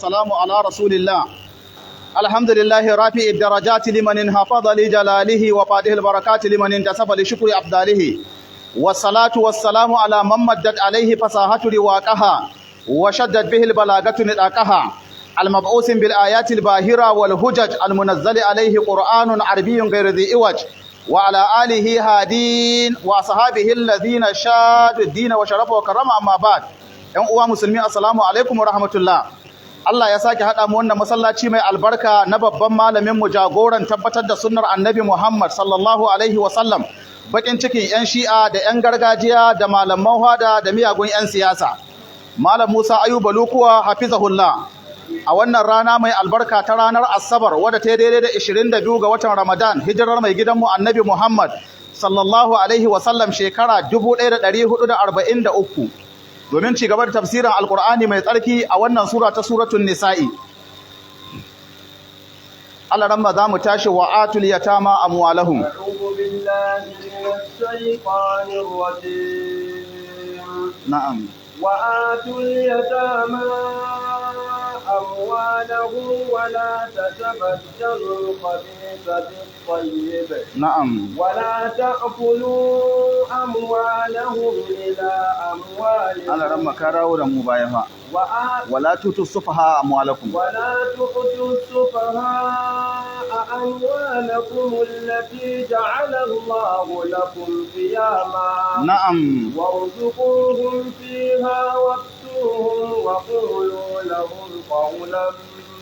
والسلام على رسول الله. الحمد لله رافع الدرجات لمن انحفظ لجلاله، وفاته البركات لمن انتسب لشكر أفضاله، والصلاة والسلام على من مدت عليه فصاحة رواقها وشدت به البلاغة نطاقها، المبعوث بالآيات الباهرة والهجج، المنزل عليه قرآن عربي غير ذي عوج، وعلى آله هادين وأصحابه الذين شادوا الدين وشرفوا وكرموا. أما بعد، ‘yan uwa musulmi، assalamu alaikum wa rahmatullah. Allah ya sake haɗa mu wannan masallaci mai albarka na babban malamin mu، jagoran tabbatar da sunnar Annabi Muhammad sallallahu alaihi wa sallam، bakin cikin 'yan Shi'a da 'yan gargajiya da malaman hada da miyagun 'yan siyasa، Malam Musa Ayuba Lukuwa hafizahullah، a wannan rana mai albarka ta ranar Asabar wadda ta daidai da 22 ga watan Ramadan، hijirar mai gidanmu Annabi Muhammad sallallahu alaihi wa sallam shekara 1443، domin ci gaba da tafsirin Alkur'ani mai tsarki a wannan sura ta Suratul Nisa'i. Allah ramma، za mu tashi wa atul yatama amwalahum. أعوذ بالله من الشيطان الرجيم. Na'am. وآتوا اليتامى أموالهم ولا تتبدلوا الخبيث بالطيب ولا تأكلوا أموالهم إلى أموالكم. Allah ramma، ka dawo da mu baya fa. Wala tutu sufaha amwalakum. ولا تؤتوا السفهاء أموالكم التي جعل الله لكم قياما وارزقوهم فيها واكسوهم وقولوا لهم قولا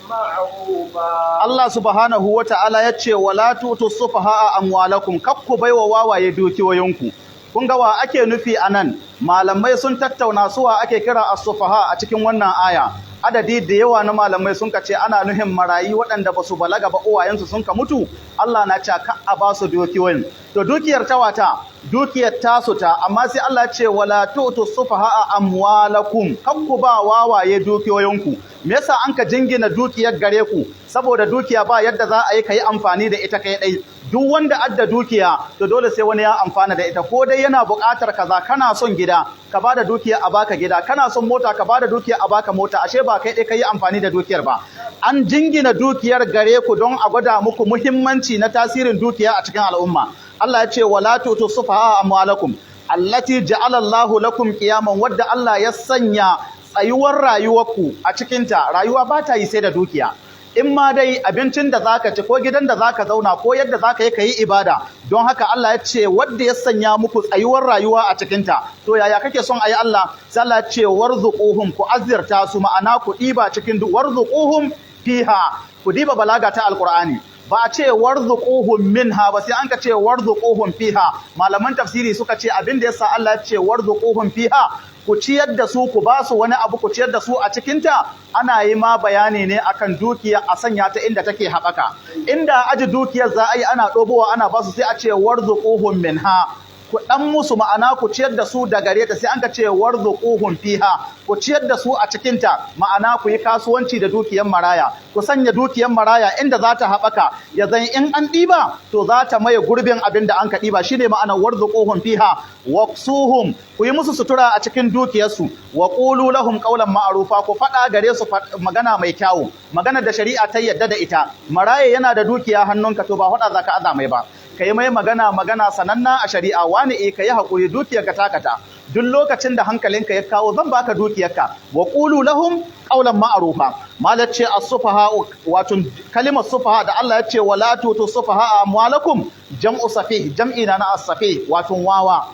معروفا. Allah subhanahu wa ta'ala ya ce wala tutu sufaha amwalakum، kakku baiwa wawaye dukiyoyinku. Kun ga wa ake nufi anan? Malamai sun tattauna suwa ake kira as-sufaha a cikin wannan aya. Adadi da yawa na malamai sun ce ana nuhin marayi waɗanda ba su balaga ba، uwayensu sun ka mutu. Allah na ce ka a ba su dukiyoyin. To dukiyar ta wata dukiyar tasu ta, amma sai Allah ce wala tutu sufaha amwalakum، kakku ba wawaye dukiyoyinku. Me yasa an ka jingina dukiyar gare ku? Saboda dukiya ba yadda za a yi kai amfani da ita kai dai. Duk wanda adda dukiya, to dole sai wani ya amfana da ita, ko dai yana buƙatar kaza. Kana son gida, ka bada dukiya a baka gida. Kana son mota, ka bada dukiya a baka mota. Ashe ba kai dai kai amfani da dukiyar ba. An jingina dukiyar gare ku don a gwada muku muhimmanci na tasirin dukiya a cikin al'umma. Allah ya ce wala tutu sufaha amwalakum allati ja'ala Allahu lakum qiyaman، wadda Allah ya sanya tsayuwar rayuwarku a cikinta. Rayuwa ba ta yi sai da dukiya. In ma dai abincin da zaka ci, ko gidan da zaka zauna, ko yadda zaka yi kayi ibada. Don haka Allah ya ce wanda ya sanya muku tsayuwar rayuwa a cikinta, to yaya kake son ayi Allah? Sai Allah ya ce warzuquhum، ku azirta su، ma'ana ku ɗiba cikin warzuquhum fiha. Ku diba balaga ta Alqur'ani، ba a ce warzuquhum minha ba, sai an ka ce warzuquhum fiha. Malaman tafsiri suka ce abin da yasa Allah ya ce warzuquhum fiha، ku ciyar da su، ku ba su wani abu، ku ciyar da su a cikinta، ana yi ma bayani ne akan dukiya a sanya ta inda take haɓaka. Inda aji dukiyar za a yi ana ɗobowa ana ba su, sai a ce warzuquhum minha، ku dan musu، ma'ana ku ciyar da su da gare ta. Sai an ka ce warzuquhum fiha، ku ciyar da su a cikinta، ma'ana ku yi kasuwanci da dukiyar maraya، ku sanya dukiyar maraya inda za ta haɓaka، ya zan in an ɗiba to za ta maye gurbin abin da an ka ɗiba. Shine ma'anar warzuquhum fiha waqsuhum، ku yi musu sutura a cikin dukiyarsu. Wa qulu lahum qawlan ma'rufa، ku faɗa gare su magana mai kyawu، magana da shari'a ta yadda da ita. Maraye yana da dukiya hannunka, to ba faɗa zaka aza mai ba. Ka yi mai magana, magana sananna a shari'a: wani, e, ka yi haƙuri، dukiyarka takata, duk lokacin da hankalinka ya kawo zan baka dukiyarka. Wa qulu lahum qawlan ma'rufa. Malat ce as-sufaha، wato kalimar sufaha da Allah ya ce wala tutu sufaha amwalakum، jam'u safih، jam'i na as-safih، wato wawa.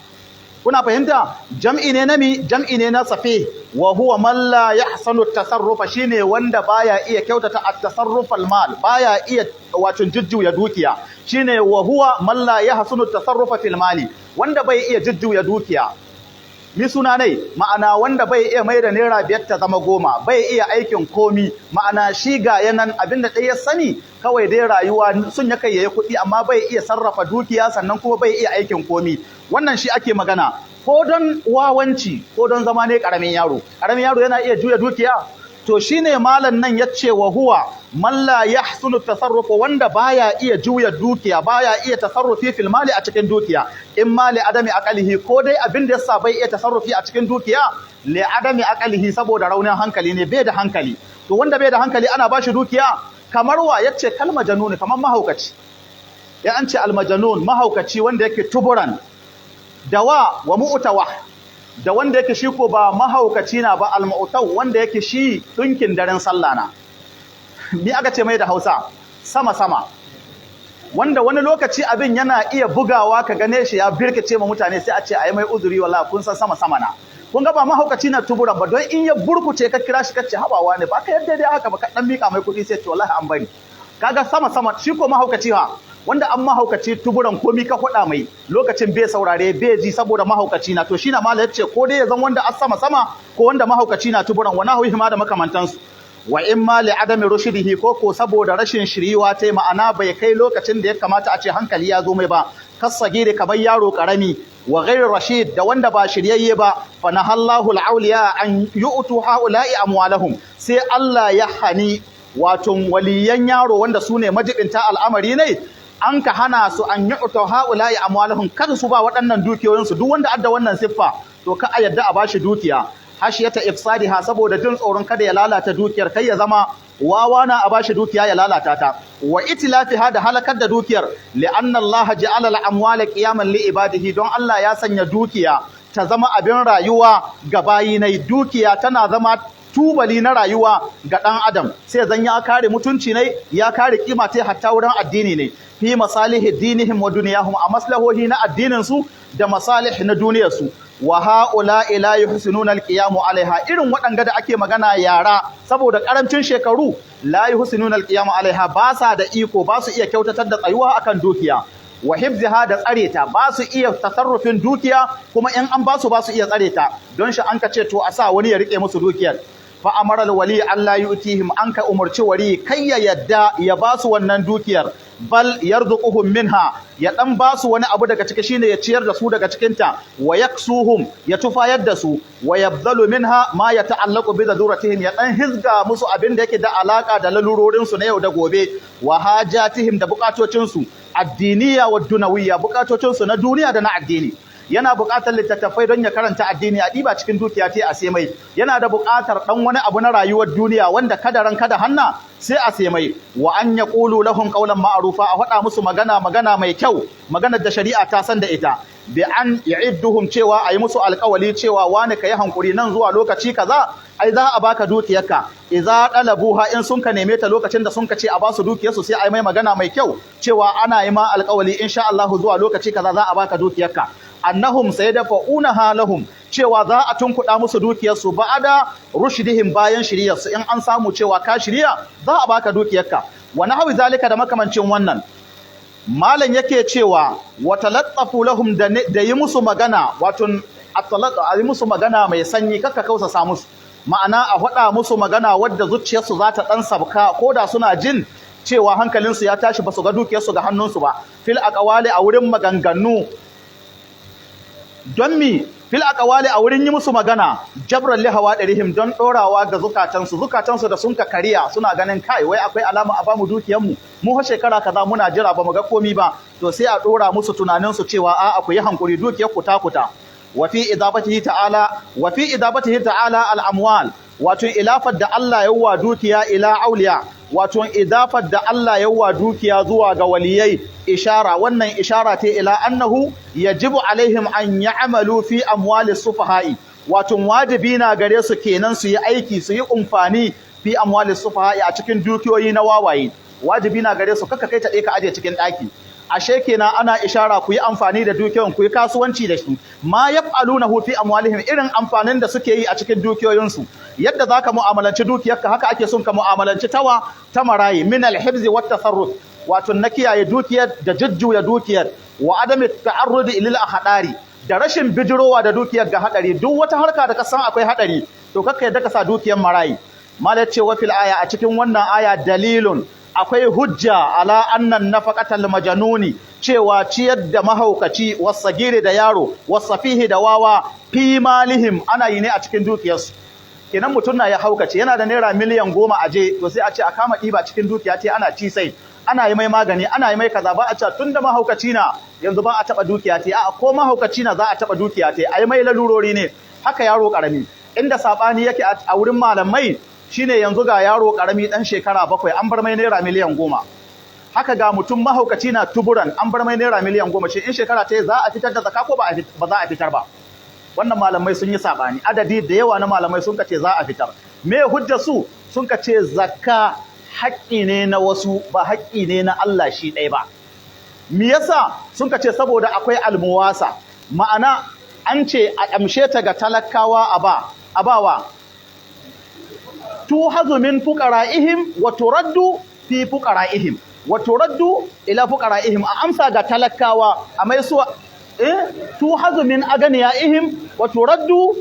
Kuna fahimta? Jam'i ne na mi? Jam'i ne na safih. Wa huwa man la yahsanu at-tasarrufa، shine wanda baya iya kyautata at-tasarruf al-mal، baya iya wato jujjuya dukiya. Shine wa huwa man la yahsanu at-tasarrufa fil mali، wanda bai iya jujjuya dukiya. Mi suna ne? Ma'ana wanda bai iya mai da ₦5 ta zama 10، bai iya aikin komi. Ma'ana shi ga yanan abinda ɗaya ya sani kawai dai rayuwa sun ya kai yayi kuɗi، amma bai iya sarrafa dukiya، sannan kuma bai iya aikin komi. Wannan shi ake magana, ko don wawanci ko don zama ne ƙaramin yaro. Ƙaramin yaro yana iya juya dukiya? To shine malam nan ya ce wa huwa man la yahsunu tasarrufu، wanda baya iya juya dukiya، baya iya tasarrufi fil mali، a cikin dukiya. In ma li adami aqalihi، ko dai abin da yasa bai iya tasarrufi a cikin dukiya, li adami aqalihi، saboda raunin hankali ne، bai da hankali. To wanda bai da hankali ana bashi dukiya? Kamar wa yace? Kal majnun, kamar mahaukaci. Ya an ce almajanun, mahaukaci wanda yake tuburan dawa wa mu'tawa, da wanda yake shi ko ba mahaukaci na ba, almu'taw, wanda yake shi dunkin daren sallah na. Ni aka ce mai da Hausa sama sama, wanda wani lokaci abin yana iya bugawa ka gane shi ya birkace ma mutane, sai a ce ayi mai uzuri, wallahi kun san sama sama na. Kun ga ba mahaukaci na tuburan ba, don in ya burkuce ka kira shi kace habawa ne ba ka yadda dai haka ba, ka dan mika mai kuɗi, sai ce wallahi an bari. Kaga sama sama. Shi ko mahaukaci ha, wanda an mahaukaci tuburan, komi ka faɗa mai lokacin bai saurare, bai ji, saboda mahaukaci na. To shi na mala yace ko dai ya zan wanda as sama sama ko wanda mahaukaci na tuburan, wa nahwihi ma, da makamantansu. Wa in ma li adami rushdihi, ko saboda rashin shiriwa ta, ma'ana bai kai lokacin da ya kamata a ce hankali ya zo mai ba, kasagire, kamar yaro karami, wa ghairi rashid, da wanda ba shiryayye ba. Fa nahallahu al-awliya an yu'tu haula'i amwalahum, sai Allah ya hani wato waliyan yaro, wanda su ne majibinta al'amari ne, an ka hana su an yu'tu haula'i amwalahum, kada su ba waɗannan dukiyoyinsu. Duk wanda adda wannan siffa, to ka a yadda a bashi dukiya, hashiyata ifsadiha, saboda jin tsoron kada ya lalata dukiyar, kai ya zama wawa na a bashi dukiya ya lalata ta, wa itlafiha, da halakar da dukiyar. Li'anna Allah ja'ala al-amwala qiyaman li ibadihi, don Allah ya sanya dukiya ta zama abin rayuwa ga bayi nai. Dukiya tana zama tubali na rayuwa ga ɗan adam, sai zan ya kare mutunci ne, ya kare kima ta, hatta wurin addini ne, fi masalihi dinihim wa duniyahum, a maslahohi na addinin su da masalih na duniyar su. Wa haula ila yuhsinuna alqiyamu alaiha, irin waɗanga da ake magana yara, saboda karamcin shekaru, la yuhsinuna alqiyamu alaiha, ba sa da iko, ba su iya kyautatar da tsayuwa akan dukiya, wa hifziha, da tsare ta. Ba su iya tasarrufin dukiya, kuma in an ba su, ba su iya tsare ta. Don shi an ka ce to a sa wani ya rike musu dukiyar. Fa amara alwali alla yu'tihim, an ka umarci wali kai ya yadda ya ba su wannan dukiyar, bal yarzuquhum minha, ya dan ba su wani abu daga ciki, shine ya ciyar da su daga cikin ta, wa yaksuhum, ya tufayar da su, wa yabdalu minha ma yata'allaqu bi daruratihim, ya dan hizga musu abin da yake da alaka da lalurorin su na yau da gobe, wa hajatihim, da bukatocin su, addiniya wa dunawiyya, bukatocin su na duniya da na addini. Yana buƙatar littattafai don ya karanta addini, a ɗiba cikin dukiya ta a sai mai. Yana da buƙatar ɗan wani abu na rayuwar duniya wanda kada ran kada hanna, sai a sai mai. Wa an yaqulu lahum qawlan ma'rufa, a faɗa musu magana, magana mai kyau, maganar da shari'a ta san da ita. Bi an ya'idduhum, cewa a yi musu alƙawali cewa wani ka yi hankuri, nan zuwa lokaci kaza ai za a baka dukiyarka. Idza dalabuha, in sun ka neme ta, lokacin da sun ka ce a basu dukiyarsu, sai a yi mai magana mai kyau cewa ana yi ma alƙawali, insha Allah zuwa lokaci kaza za a baka dukiyarka. Annahum sayadfa'unaha lahum, cewa za a tunkuɗa musu dukiyarsu, ba'ada rushdihim, bayan shiryarsu. In an samu cewa ka shirya, za a baka dukiyarka. Wa nahwi zalika, da makamancin wannan. Malam yake cewa wa talattafu lahum, da yi musu magana, wato a yi musu magana mai sanyi, kakka kausasa musu, ma'ana a faɗa musu magana wadda zuciyarsu za ta ɗan sabka, ko da suna jin cewa hankalinsu ya tashi ba su ga dukiyarsu ga hannunsu ba. Fil aqwali, a wurin maganganu. Don mi? Fil aqwali, a wurin yi musu magana, jabran li hawadirihim, don dorawa ga zukatansu, zukatansu da sun ka kariya, suna ganin kai wai akwai alama a bamu dukiyar mu, mu ha shekara kaza muna jira bamu ga komi ba. To sai a dora musu tunanin su cewa a ku yi hankuri, dukiyar ku ta kuta. Wa fi idabatihi ta'ala al amwal, wato ilafar da Allah yawa dukiya ila auliya, wato idafar da Allah yawa dukiya zuwa ga waliyai, ishara, wannan ishara ta ila annahu yajibu alaihim an ya'malu fi amwali sufaha'i, wato wajibi na gare su kenan su yi aiki, su yi umfani, fi amwali sufaha'i, a cikin dukiyoyi na wawaye. Wajibi na gare su, kaka kai ta ka aje cikin daki. Ashe kenan ana ishara ku yi amfani da dukiyoyin, ku yi kasuwanci da su. Ma yaf'alunahu fi amwalihim, irin amfanin da suke yi a cikin dukiyoyinsu. Yadda zaka mu'amalanci dukiyarka, haka ake son ka mu'amalanci tawa ta marayi, min al-hibzi wat tasarruf, wato na kiyaye dukiyar da jujjuya dukiyar, wa adami ta'arrudi lil ahdari, da rashin bijirowa da dukiyar ga hadari. Duk wata harka da ka san akwai hadari, to kakka yadda ka sa dukiyar marayi. Mala ce wa fil aya, a cikin wannan aya, dalilun, akwai hujja, ala annan nafaqatal majanuni, cewa ciyar da mahaukaci, wasagiri, da yaro, wasafihi, da wawa, fi malihim, ana yi ne a cikin dukiyarsu. Kenan mutum na ya haukace, yana da naira 10,000,000 aje, to sai a ce a kama ɗiba cikin dukiya ce ana ci, sai ana yi mai magani, ana yi mai kaza. Ba a ce tun da mahaukaci na yanzu ba a taɓa dukiya ce. A'a, ko mahaukaci na za a taɓa dukiya ce, a yi mai lalurori ne. Haka yaro ƙarami. Inda saɓani yake a wurin malamai, Shine yanzu ga yaro karami dan shekara 7 an bar mai naira miliyan 10. Haka ga mutum mahaukaci na tuburan an bar mai naira miliyan 10, shi in shekara ta za a fitar da zakka ko ba za a fitar ba? Wannan malamai sun yi sabani, adadi da yawa na malamai sun kace za a fitar. Me hujja su? Sun kace zakka haƙƙi ne na wasu, ba haƙƙi ne na Allah shi ɗaya ba. Me yasa? Sun kace saboda akwai almuwasa, ma'ana an ce a amshe ta ga talakawa a ba abawa tuhazu min fuqara'ihim wa turaddu fi fuqara'ihim wa turaddu ila fuqara'ihim, a amsa ga talakawa a mai su tuhazu min aganiyaihim wa turaddu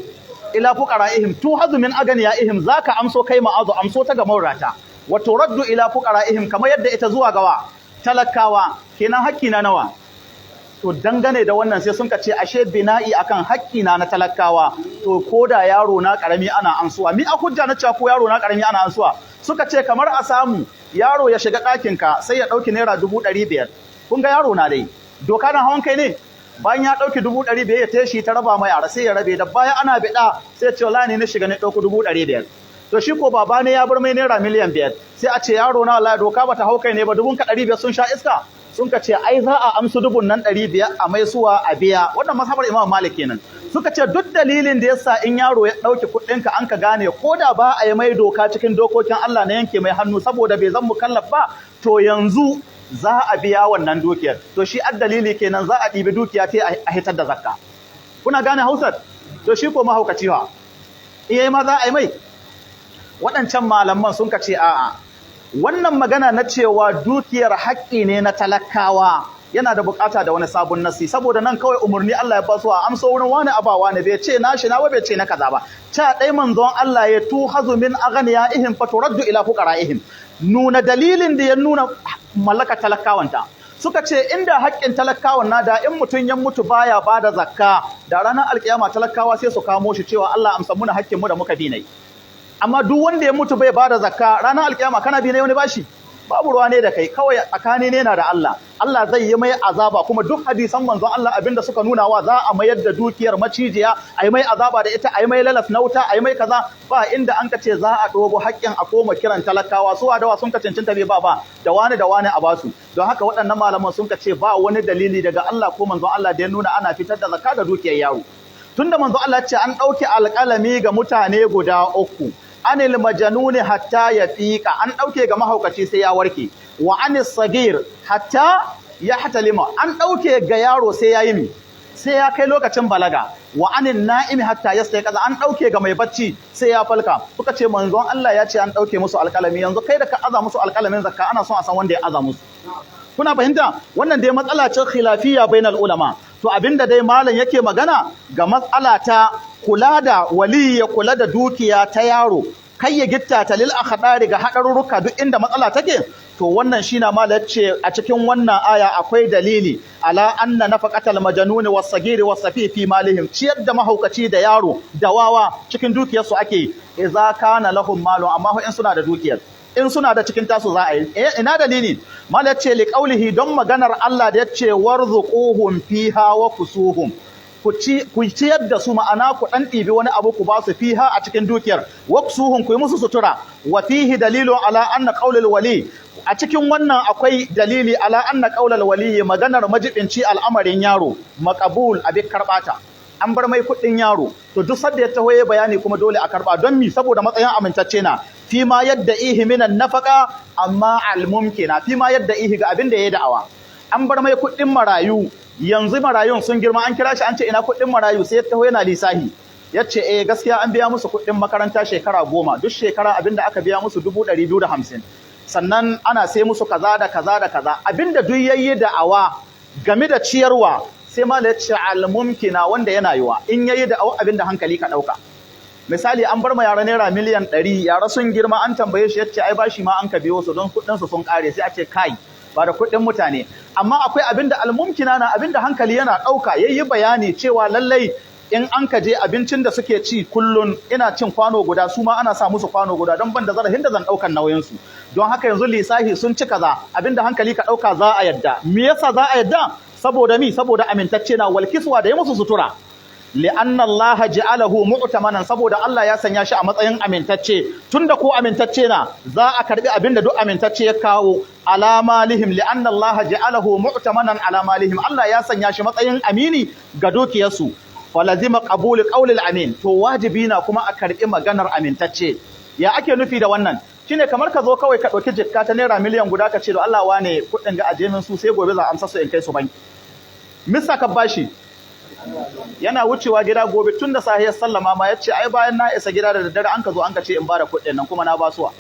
ila fuqara'ihim, tuhazu min aganiyaihim zaka amso kai ma'azu amso ta ga maurata, wa turaddu ila fuqara'ihim kamar yadda ita zuwa gawa talakawa, kenan hakki na nawa? To dangane da wannan sai sun ce ashe bina'i akan hakki na na talakawa, to koda yaro na karami ana amsuwa. Mi a hujja na cewa ko yaro na karami ana amsuwa? Suka ce kamar a samu yaro ya shiga ɗakin ka sai ya ɗauki naira 500,000. Kun ga yaro na dai doka na hawan kai ne, bayan ya ɗauki 500,000 ya tashi ta raba mai yara sai ya rabe, da baya ana biɗa sai ce wallahi ne na shiga ne ɗauki 500,000. To shi ko baba ne ya bar mai naira miliyan 5, sai a ce yaro na wallahi doka bata hau kai ne ba, 500,000 sun sha iska. Sun ka ce ai za a amsu 900,000 a mai suwa a biya. Wannan mazhabar Imam Malik kenan. Suka ce duk dalilin da yasa in yaro ya ɗauki kuɗinka an ka gane ko da ba a yi mai doka cikin dokokin Allah na yanke mai hannu saboda bai zan mukallaf ba, to yanzu za a biya wannan dukiyar. To shi ad dalili kenan za a ɗibi dukiya ta a hitar da zakka. Kuna gane Hausar? To shi ko mahaukaci wa iya ma za a yi mai? Waɗancan malaman sun ka ce a'a, wannan magana na cewa dukiyar haƙƙi ne na talakawa yana da bukata da wani sabon nasi, saboda nan kawai umarni Allah ya ba su a amso wurin wani abawa ne, bai ce nashi na ba, bai ce na kaza ba. Ta dai manzon Allah ya tuhazu min aghniyaihim faturaddu ila fuqaraihim, nuna dalilin da ya nuna mallaka talakawanta. Suka ce inda haƙƙin talakawan na da in mutum ya mutu baya bada zakka, da ranar alkiyama talakawa sai su kamo shi cewa Allah amsa muna haƙƙin mu da muka bi nai. Amma duk wanda ya mutu bai bada zakka, ranar alkiyama kana bi ne wani bashi? Babu ruwa ne da kai, kawai tsakani ne na da Allah. Allah zai yi mai azaba, kuma duk hadisan manzon Allah abinda suka nuna wa za a mayar da dukiyar macijiya, a yi mai azaba da ita, a yi mai lalas na wuta, a yi mai kaza, ba inda an ka ce za a dogo haƙƙin a koma kiran talakawa su dawa sun ka cancanta bai ba ba da wani da wani a basu. Don haka waɗannan malaman sun ka ce ba wani dalili daga Allah ko manzon Allah da ya nuna ana fitar da zakka da dukiyar yaro. Tunda manzon Allah ce an ɗauke alƙalami ga mutane guda uku, anil majanuni hatta ya fiƙa, an ɗauke ga mahaukaci sai ya warke, wa anis sagir hatta ya hatalima, an ɗauke ga yaro sai ya yi mi, sai ya kai lokacin balaga, wa anin na'imi hatta ya sai kaza, an ɗauke ga mai bacci sai ya falka. Suka ce manzon Allah ya ce an ɗauke musu alƙalami, yanzu kai da ka aza musu alƙalamin zakka ana son a san wanda ya aza musu. Kuna fahimta? Wannan dai matsala ce khilafiyya bainal ulama. To abinda dai malam yake magana ga matsala ta kula da wali ya kula da dukiya ta yaro, kai ya gitta ta lil akhdari ga hadarurruka duk inda matsala take. To wannan shi na malam ce a cikin wannan aya akwai dalili ala anna nafaqatal majnun was-sagiri was-safi fi malihim, ciyar da mahaukaci da yaro da wawa cikin dukiyarsu ake, idza kana lahum malun, amma in suna da dukiyar, in suna da cikin tasu za a yi. Ina dalili? Malam ce li qaulihi, don maganar Allah da yace warzuquhum fiha wa kusuhum, ku ciyar da su, ma'ana ku ɗan ɗibi wani abu ku ba su fiha a cikin dukiyar, waksuhun ku yi musu sutura. Wa fihi dalilun ala anna qaulul wali, a cikin wannan akwai dalili ala anna qaulul wali, maganar majibinci al'amarin yaro maqbul abi karbata. An bar mai kuɗin yaro, to duk sanda ya taho ya bayani kuma dole a karba, don mi? Saboda matsayin amintacce na fi ma yadda ihi minan nafaqa, amma al mumkina fi ma yadda ihi ga abin da yayi da'awa. An bar mai kuɗin marayu, yanzu marayun sun girma, an kira shi an ce ina kuɗin marayu, sai ya taho yana lisahi, ya ce eh gaskiya an biya musu kuɗin makaranta shekara 10, duk shekara abinda aka biya musu 250,000, sannan ana sai musu kaza da kaza da kaza. Abinda duk yayi da'awa game da ciyarwa, sai ma ya ce al-mumkina, wanda yana yiwa in yayi da'awa abinda hankali ka ɗauka. Misali an bar ma yara naira miliyan 100, yara sun girma, an tambaye shi yace ai bashi ma an ka biyo su don kuɗin su sun ƙare, sai a ce kai ba da kuɗin mutane. Amma akwai abinda almumkina na abinda hankali yana ɗauka, yayi bayani cewa lallai in an ka je abincin da suke ci kullun ina cin kwano guda, su ma ana sa musu kwano guda don ban da zarafin da zan ɗaukan nauyin su. Don haka yanzu lisahi sun ci kaza, abinda hankali ka ɗauka za a yadda. Me yasa za a yadda? Saboda mi? Saboda amintacce na walkiswa da ya musu sutura. Li'anna Allah ja'alahu mu'tamanan, saboda Allah ya sanya shi a matsayin amintacce. Tunda ko amintacce na, za a karbi abinda duk amintacce ya kawo. Ala malihim, li'anna Allah ja'alahu mu'tamanan ala malihim, Allah ya sanya shi matsayin amini ga dukiyarsu. Falazima qabul qawlil amin, to wajibi na kuma a karbi maganar amintacce. Ya ake nufi da wannan? Shine kamar ka zo kawai ka ɗauki jikka ta naira miliyan 1 ka ce, "Da Allah wane, kuɗin ga aje min su, sai gobe za a amsa su in kai su banki." Misa ka bashi? Yana wucewa gida gobe tun da sahiyar sallama ma, yace, "Ai bayan na isa gida da daddare an ka zo an ka ce in bada kuɗin nan, kuma na basuwa."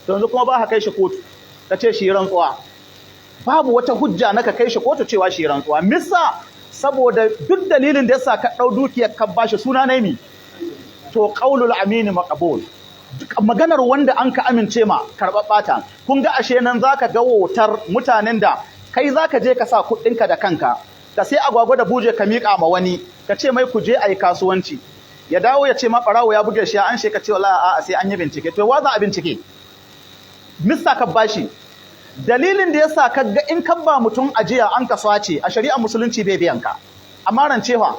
To yanzu kuma ba ka kai shi kotu ka ce shi rantsuwa. Babu wata hujja na ka kai shi kotu cewa shi rantsuwa. Misa? Saboda duk dalilin da yasa ka ɗau dukiyar ka bashi, suna ne mi? To qaulul amini maqbul, maganar wanda an ka amince ma karɓaɓɓa ta. Kun ga ashe nan zaka ga wotar mutanen da kai zaka je ka sa kuɗinka da kanka, ka sai agwagwa da buje, ka miƙa ma wani, ka ce mai ku je a yi kasuwanci. Ya dawo ya ce ma ɓarawo ya buge shi an ka ce, "Wallahi a'a, sai an yi bincike." To wa za a bincike? Mista ka bashi? Dalilin da yasa ka ga in ka ba mutum ajiya an ka sace, a shari'ar Musulunci bai biyan ka. Amma rance fa,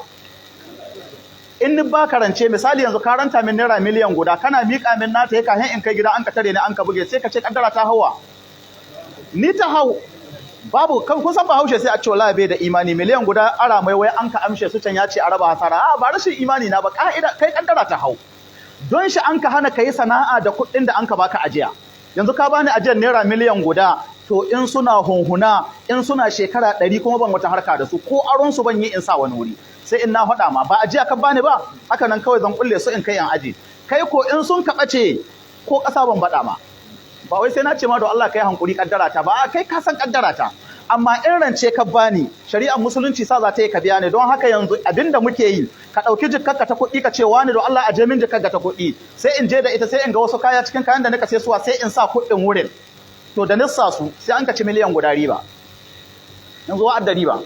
in ni ba ka rance, misali yanzu ka ranta min naira miliyan 1, kana miƙa min nata ya kahin in kai gida an ka tare ni an ka buge, sai ka ce kaddara ta hawa ni ta hau. Babu kan kun san Bahaushe, sai a ce, "Wallahi bai da imani, miliyan 1 ara mai wai an ka amshe su can, ya ce a raba hasara." A ba rashin imani na ba, ka'ida kai kaddara ta hau. Don shi an ka hana kai sana'a da kuɗin da an ka baka ajiya. Yanzu ka bani ajiyar naira miliyan 1, to in suna hunhuna, in suna shekara 100, kuma ban wata harka da su, ko aron su ban yi in sa wani wuri, sai in na faɗa ma. Ba ajiya ka bani ba, haka nan kawai zan kulle su in kai in aji. Kai ko in sun kaɓace, ko ƙasa ban baɗa ma ba, wai sai na ce ma, "Don Allah kai hankuri, kaddara ta ba." Kai ka san kaddara ta. Amma in rance ka bani, shari'ar Musulunci sa za ta yi ka biya ne. Don haka yanzu abinda muke yi, ka ɗauki jikkarka ta kuɗi ka ce, "Wani, don Allah aje min jikkarka ta kuɗi." Sai in je da ita, sai in ga wasu kaya cikin kayan da nika sai suwa, sai in sa kuɗin wurin. To da nissa su, sai an ka ci miliyan 1 riba. Yanzu wa'ad da riba?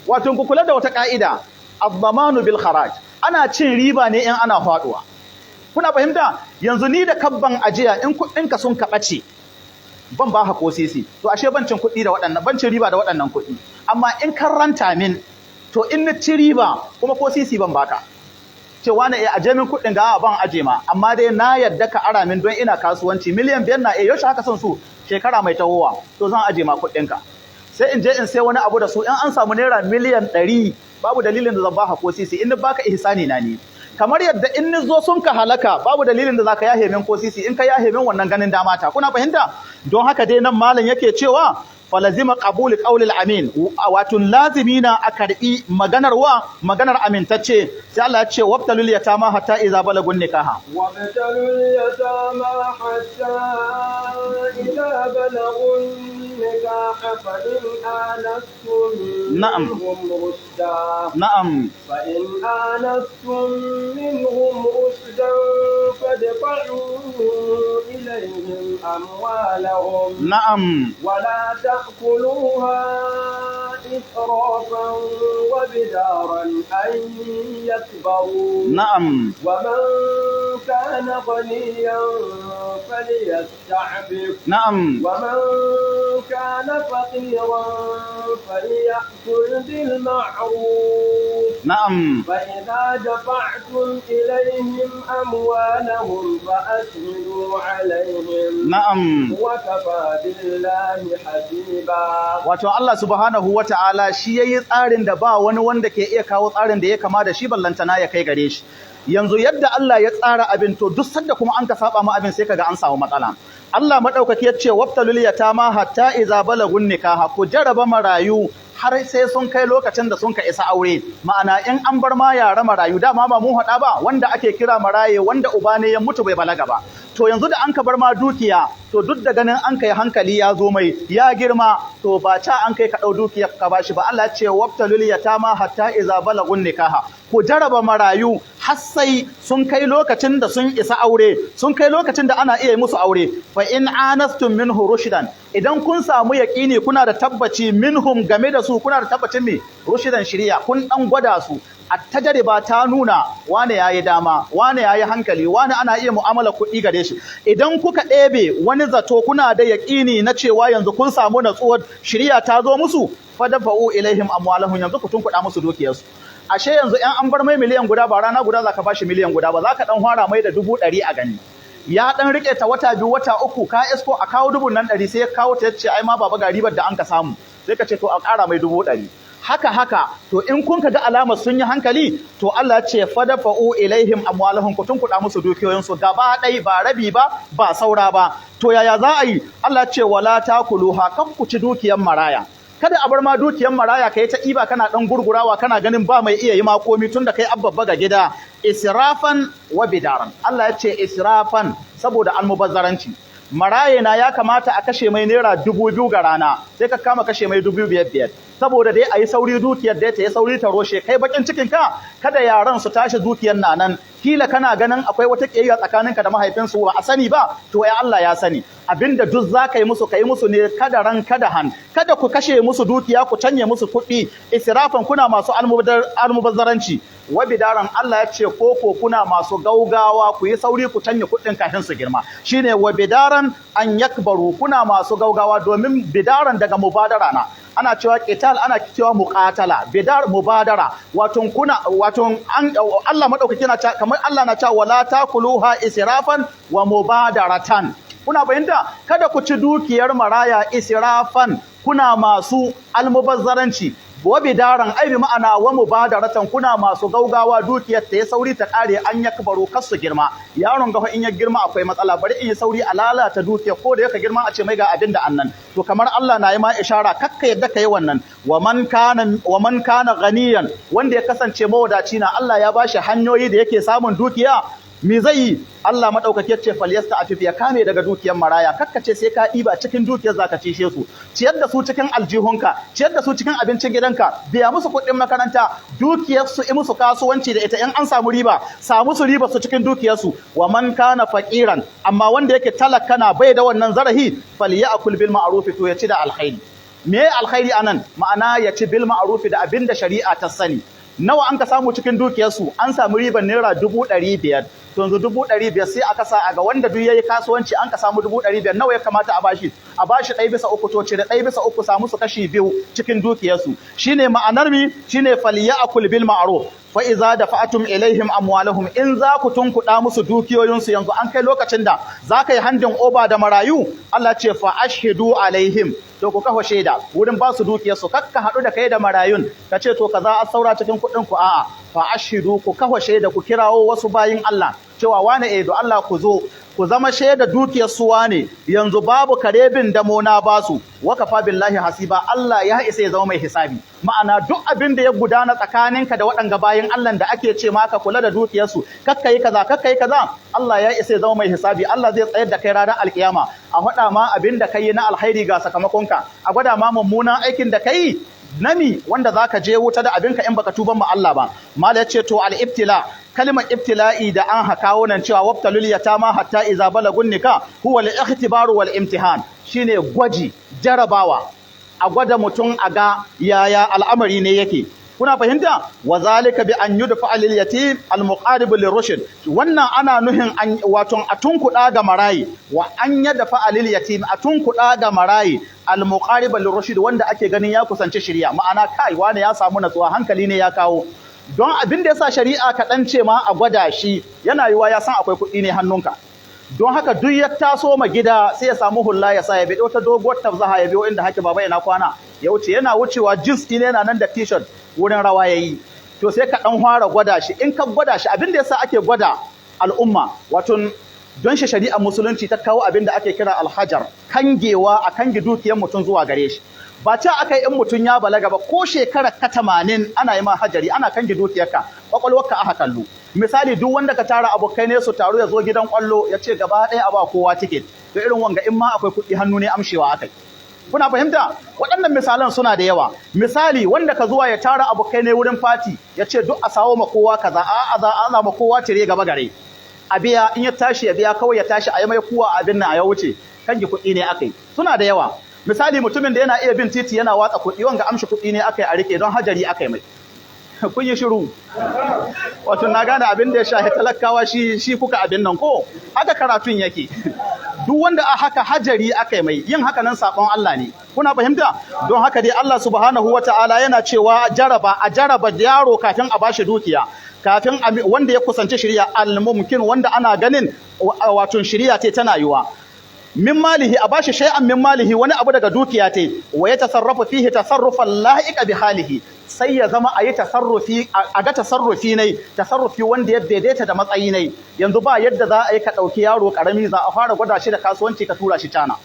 Wato ku kula da wata ka'ida, ad-damanu bil kharaj. Ana cin riba ne in ana faduwa. Kuna fahimta? Yanzu ni da kabban ajiya, in kuɗinka sun kaɓace, ban ba ka ko sisi. To ashe ban cin kuɗi da waɗannan, ban cin riba da waɗannan kuɗi. Amma in kan ranta min, to in na ci riba kuma, ko sisi ban baka. Cewa na iya aje min kuɗin ga, ban aje ma, amma dai na yadda ka ara min don ina kasuwanci. Miliyan 5 na eh, yaushe haka son su? Shekara mai tahowa. To zan aje ma kuɗinka, sai in je in sai wani abu da su. In an samu naira miliyan 100, babu dalilin da zan baka ko sisi. In ni baka, ihsani na ne. Kamar yadda in ni zo sun ka halaka, babu dalilin da zaka yahe min ko sisi. In ka yahe min, wannan ganin dama ta. Kuna fahimta? Don haka dai nan malam yake cewa falazima qabul qawlil amin, wato lazimina a karbi maganar wa? Maganar amintacce. Sai Allah ya ce, wabtalul yatama hatta idza balagun nikaha. وابتلوا اليتامى حتى إذا بلغوا النكاح فإن آنستم منهم رشدا فإن آنستم منهم رشدا فادفعوا إليهم أموالهم ولا تأكلوها إسرافا وبدارا أن يكبروا. ومن كان غنيا فليستعفف. ومن كان فقيرا فليأكل بالمعروف. فإذا دفعتم إليهم أموالهم فأشهدوا عليهم. وكفى بالله حسيبا. Wato Allah subhanahu wata'ala shi yayi tsarin da ba wani wanda ke iya kawo tsarin da ya kama da shi, ballantana ya kai gare shi. Yanzu yadda Allah ya tsara abin, to duk sanda kuma an ka saba ma abin, sai kaga an samu matsala. Allah madaukaki ya ce, wabtalul yatama hatta iza balagun nikaha, ku jaraba marayu har sai sun kai lokacin da sun ka isa aure. Ma'ana, in an bar ma yara marayu, dama ba mu haɗa ba, wanda ake kira maraye, wanda uba ne ya mutu bai balaga ba. To yanzu da an ka bar ma dukiya, to duk da ganin an kai hankali ya zo mai ya girma, to ba ca an kai ka ɗau dukiyar ka bashi ba. Allah ya ce, wabtalul yatama hatta iza balagun nikaha, ku jaraba marayu har Har sai sun kai lokacin da sun isa aure, sun kai lokacin da ana iya musu aure. Fa in anastum minhu rushdan, idan kun samu yaqini, kuna da tabbaci, minhum, game da su, kuna da tabbacin me? Rushdan, shiriya. Kun dan gwada su, a tajariba ta nuna wane yayi dama, wane yayi hankali, wane ana iya mu'amala kuɗi gare shi. Idan kuka ɗebe wani zato, kuna da yaƙini na cewa yanzu kun samu natsuwar shiriya ta zo musu, fadfa'u ilaihim amwalahum, yanzu ku tunkuɗa musu dukiyarsu. Ashe yanzu in an bar mai miliyan 1, ba rana guda za ka bashi miliyan 1 ba, za ka ɗan fara mai da 100,000 a gani. Ya ɗan riƙe ta wata 2, wata 3, ka isko a kawo dubun nan ɗari, sai ya kawo ta, yace, "Ai ma baba, ga ribar da an ka samu." Sai ka ce, "To, a ƙara mai 100,000." Haka haka. To, in kun ga alamar sun yi hankali, to Allah ce fadfa'u ilaihim amwalahum, ku tunkuɗa musu dukiyoyinsu gaba ɗai, ba rabi ba, ba saura ba. To, yaya za a yi? Allah ce wala takuluha, kan ku ci dukiyar maraya. Kada a bar ma dukiyar maraya kai ta ɗiba, kana ɗan gurgurawa, kana ganin ba mai iya yi ma komi tun da kai abbabba ga gida. Israfan wa bidaran, Allah ya ce israfan saboda almubazzaranci. Maraye na ya kamata a kashe mai ₦2,000 ga rana, sai ka kama kashe mai 5,500 saboda dai a yi sauri dukiyar da ta yi sauri ta roshe. Kai bakin cikin ka kada yaran su tashi dukiyar na nan. Kila kana ganin akwai wata ƙiyayya tsakaninka da mahaifinsu, ba a sani ba. To, ai Allah ya sani. Abinda duk za ka yi musu, ka yi musu ne kada ran kada han. Kada ku kashe musu dukiya, ku canye musu kuɗi, israfan, kuna masu almubazzaranci, wa bidaran, Allah ya ce koko kuna masu gaugawa ku yi sauri ku canye kuɗin kafin su girma. Shine wa bidaran an yakbaru, kuna masu gaugawa, domin bidaran daga mubadara na. Ana cewa qital, ana cewa muqatala, bidar, mubadara. Wato kuna, wato an Allah madaukaki na kamar Allah na cewa wala takuluha israfan wa mubadaratan. Kuna fahimta? Kada ku ci dukiyar maraya israfan, kuna masu almubazzaranci, wa bidaran, ai bi ma'ana wa mubadaratan, kuna masu gaugawa dukiyar ta ya sauri ta kare, an yakbaru, kar su girma. Yaron gafa in ya girma akwai matsala, bari in yi sauri a lalata dukiyar, ko da yaka girma a ce mai ga abin da annan. To, kamar Allah na yi ma ishara, kakka yadda ka yi wannan. Wa man kana ganiyan, wanda ya kasance mawadaci na, Allah ya bashi hanyoyi da yake samun dukiya, me zai yi? Allah madaukake ce falyasta'fif, ya kame daga dukiyar maraya. Kakkace sai ka ɗiba cikin dukiyar zaka cishe su. Ciyar da su cikin aljihunka, ciyar da su cikin abincin gidanka, biya musu kuɗin makaranta, dukiyar su yi musu kasuwanci da ita, in an samu riba, samu su riba su cikin dukiyar su. Wa man kana faqiran, amma wanda yake talaka na bai da wannan zarahi, falyakul bil ma'ruf, to ya ci da alkhairi. Me alkhairi anan? Ma'ana ya ci bil ma'ruf, da abinda shari'a ta sani. Nawa an ka samu cikin dukiyarsu? An samu riban ₦500,000. To, yanzu 500,000 sai aka sa a ga wanda duk yayi kasuwanci, an ka samu 500,000, nawa ya kamata a bashi? A bashi 1/3. To, ce da 1/3, samu su kashi biyu cikin dukiyarsu. Shine ma'anar mi? Shine falyakul bil ma'ruf. Fa iza dafa'tum ilaihim amwalahum, in za ku tunkuɗa musu dukiyoyinsu, yanzu an kai lokacin da za ka yi handing over da marayu, Allah ce fa ashhidu alaihim, to ku kafa shaida wurin ba su dukiyarsu. Kakka haɗu da kai da marayun ka ce, "To, kaza a saura cikin kuɗin ku." A'a, fa ashhidu, ku kafa shaida, ku kirawo wasu bayin Allah cewa wane, eh, do Allah ku zo ku zama shaida, dukiyar su wane yanzu babu karebin damo, na basu. Wa kafa billahi hasiba, Allah ya isa ya zama mai hisabi. Ma'ana, duk abin da ya gudana tsakaninka da waɗanga bayin Allah da ake ce maka kula da dukiyarsu, kakka yi kaza, kakka yi kaza, Allah ya isa ya zama mai hisabi. Allah zai tsayar da kai ranar alkiyama, a faɗa ma abin da kai na alkhairi, ga sakamakonka, a gwada ma mummunan aikin da kai nami, wanda zaka je wuta da abinka in baka tuban ma Allah ba. Mala yace, to, al-ibtila, kalmar ibtila'i da an hakawo nan cewa wabtalul yatama hatta iza balagun nikah, huwa al-ikhtibaru wal imtihan, shine gwaji, jarabawa, a gwada mutum a ga yaya al'amari ne yake. Kuna fahimta? Wa zalika bi an yudfa lil yatim al muqarib lir rushd, wannan ana nuhin an wato a tunkuda ga marayi, wa an yadfa lil yatim, a tunkuda ga marayi, al muqarib lir rushd, wanda ake ganin ya kusanci shari'a. Ma'ana, kai wani ya samu natsuwa, hankali ne ya kawo. Don abin da yasa shari'a kaɗan ce ma a gwada shi, yana yiwa ya san akwai kuɗi ne hannunka. Don haka duk ya taso ma gida sai ya samu hulla ya sa, ya bi wata doguwar tafzaha, ya biyo inda hake, "Baba, ina kwana?" Ya wuce. Yana wucewa, jeans ɗin yana nan da t-shirt, wurin rawa yayi. To, sai ka dan fara gwada shi. In ka gwada shi, abin da yasa ake gwada al'umma, wato don shi shari'ar musulunci ta kawo abin da ake kira alhajar, kangewa, a kange dukiyar mutum zuwa gare shi. Ba ce aka yi in mutum ya balaga ba, ko shekarar ka 80 ana yi ma hajari, ana kange dukiyarka, kwakwalwarka aka kallo. Misali, duk wanda ka tara abokai ne su taru, ya zo gidan kwallo ya ce gaba ɗaya a ba kowa ticket, to irin wanga in ma akwai kuɗi hannu ne, amshewa akai. Kuna fahimta? Waɗannan misalan suna da yawa. Misali, wanda ka zuwa ya tara abokai ne wurin fati, ya ce duk a sawo ma kowa kaza, a a za ma kowa tire gaba gare. A biya, in ya tashi ya biya kawai, ya tashi a yi mai kuwa abin nan a ya wuce, kangi kuɗi ne aka yi. Suna da yawa. Misali, mutumin da yana iya bin titi yana watsa kuɗi, wanga amshi kuɗi ne aka yi a rike don hajari aka yi mai. Kun yi shiru. Wato na gane abin da ya shahi talakawa, shi kuka abin nan ko haka karatun yake. Duk wanda a haka, hajari aka yi mai. Yin haka nan sabon Allah ne. Kuna fahimta? Don haka dai Allah subhanahu wata'ala yana cewa jaraba, a jaraba yaro kafin a bashi dukiya, kafin wanda ya kusanci shari'a al-mumkin, wanda ana ganin wato shari'a ce tana yiwa, min malihi, a bashi shay'an min malihi, wani abu daga dukiya te, wa ya tasarrafa fihi tasarrufan la'iqa bi halihi, sai ya zama a yi tasarrufi, a ga tasarrufi ne, tasarrufi wanda ya daidaita da matsayi ne. Yanzu ba yadda za a yi ka ɗauki yaro ƙarami za a fara gwada shi da kasuwanci ka tura shi cana.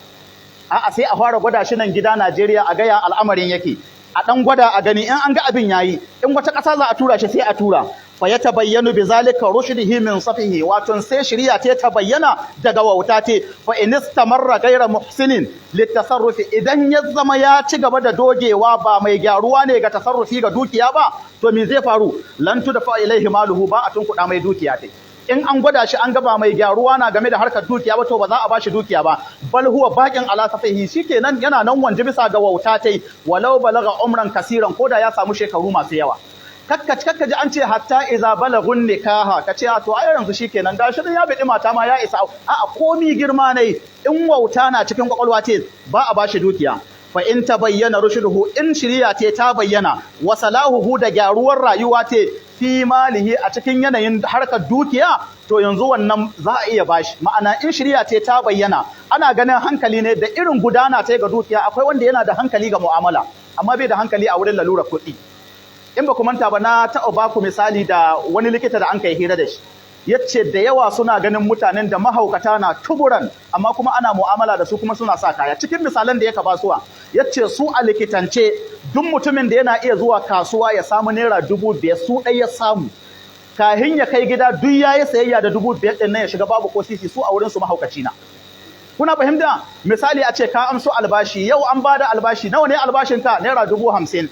A'a, sai a fara gwada shi nan gida Najeriya, a gaya al'amarin yake, a ɗan gwada a gani. In an ga abin yayi, in wata ƙasa za a tura shi, sai a tura. Fa ya tabayyanu bi zalika rushdihi min safihi, wato sai shari'a ta bayyana daga wauta te. Fa in istamarra ghayra muhsinin litasarrufi, idan ya zama ya ci gaba da dogewa ba mai gyaruwa ne ga tasarrufi ga dukiya ba, to me zai faru? Lan tudfa ilaihi maluhu, ba a tunkuɗa mai dukiya te. In an gwada shi an gaba mai gyaruwa na game da harkar dukiya ba, to ba za a bashi dukiya ba. Bal huwa baqin ala safihi, shikenan yana nan wanje bisa ga wauta tai, walau balaga umran kasiran, koda ya samu shekaru masu yawa. Kakka kakka ji an ce hatta iza balagun nikaha, ka ce to ai yanzu shikenan, gashi ya bidi mata ma ya isa. A'a, komi girma ne, in wauta na cikin kwakwalwa ce, ba a bashi dukiya. Fa in tabayyana rushduhu, in shiriya ce ta bayyana, wa salahuhu, da gyaruwar rayuwa ce, fi malihi, a cikin yanayin harkar dukiya, to yanzu wannan za a iya bashi. Ma'ana, in shiriya ce ta bayyana, ana ganin hankali ne da irin gudana ta ga dukiya. Akwai wanda yana da hankali ga mu'amala, amma bai da hankali a wurin lalurar kuɗi. In ba ku manta ba, na taɓa ba ku misali da wani likita da an kai hira da shi, yace da yawa suna ganin mutanen da mahaukata na tuburan, amma kuma ana mu'amala da su, kuma suna sa kaya. Cikin misalan da ya basuwa, yace su a likitance, duk mutumin da yana iya zuwa kasuwa ya samu ₦5,000, su ɗai ya samu, kahin ya kai gida duk yayi sayayya da 5,000 ɗin nan, ya shiga babu ko sisi, su a wurin su mahaukaci na. Kuna fahimta? Misali, a ce ka amso albashi yau, an bada albashi, nawa ne albashinka? ₦50,000.